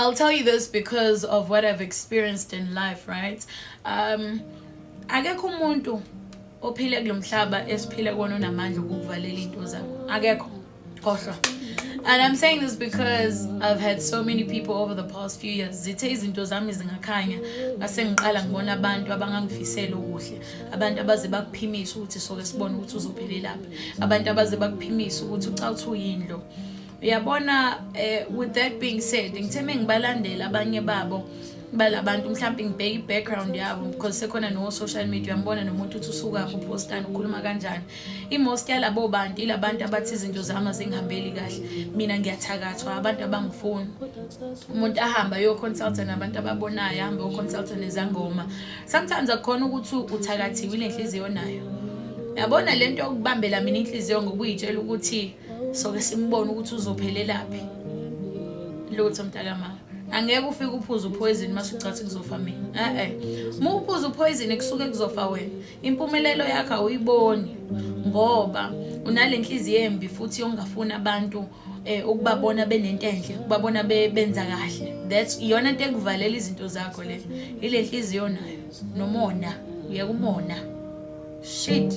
I'll tell you this because of what I've experienced in life, right? Akekho umuntu ophile kulomhlaba esiphile kuwona onamandla okukuvalela into zakho. Akekho. Khohlwa. And I'm saying this because I've had so many people over the past few years, zithe izinto zami zingakhanya, ngase ngiqala ngibona abantu abangangifisela okuhle, abantu abaze bakuphimisa ukuthi soke sibone ukuthi uzophelelaphi, abantu abaze bakuphimisa ukuthi ucawuthi uyini lo. Uyabona, with that being said, ngithe mengibalandela abanye babo balabantu, mhlawumbe ngibheke i-background yabo, because sekhona no-social media, uyambona nomuntu uthi usukaphi, uphostani, ukhuluma kanjani. I-most yalabo bantu ilabantu abathi izinto zami azingihambeli kahle, mina ngiyathakathwa, abantu abangifuni. Umuntu ahambe ayoconsulta nabantu ababonayo, ahambe ayoconsulta nezangoma. Sometimes akukhona ukuthi uthakathiwe, ile nhliziyo nayo. Yabona lento yokubambela mina inhliziyo ngokuyitshela ukuthi soke simbone ukuthi uzophelelaphi, lutho mntakama. Angeke ufike uphuze upoison mase ucathi kuzofa mina. Eh, uma uphuza upoison kusuke kuzofa wena. Impumelelo yakho awuyiboni ngoba unale nhliziyo embi futhi yongafuni abantu ukubabona benento enhle, ukubabona benza kahle. That's iyona into ekuvalela izinto zakho le, ile nhliziyo nayo nomona. Uyeka umona, shit.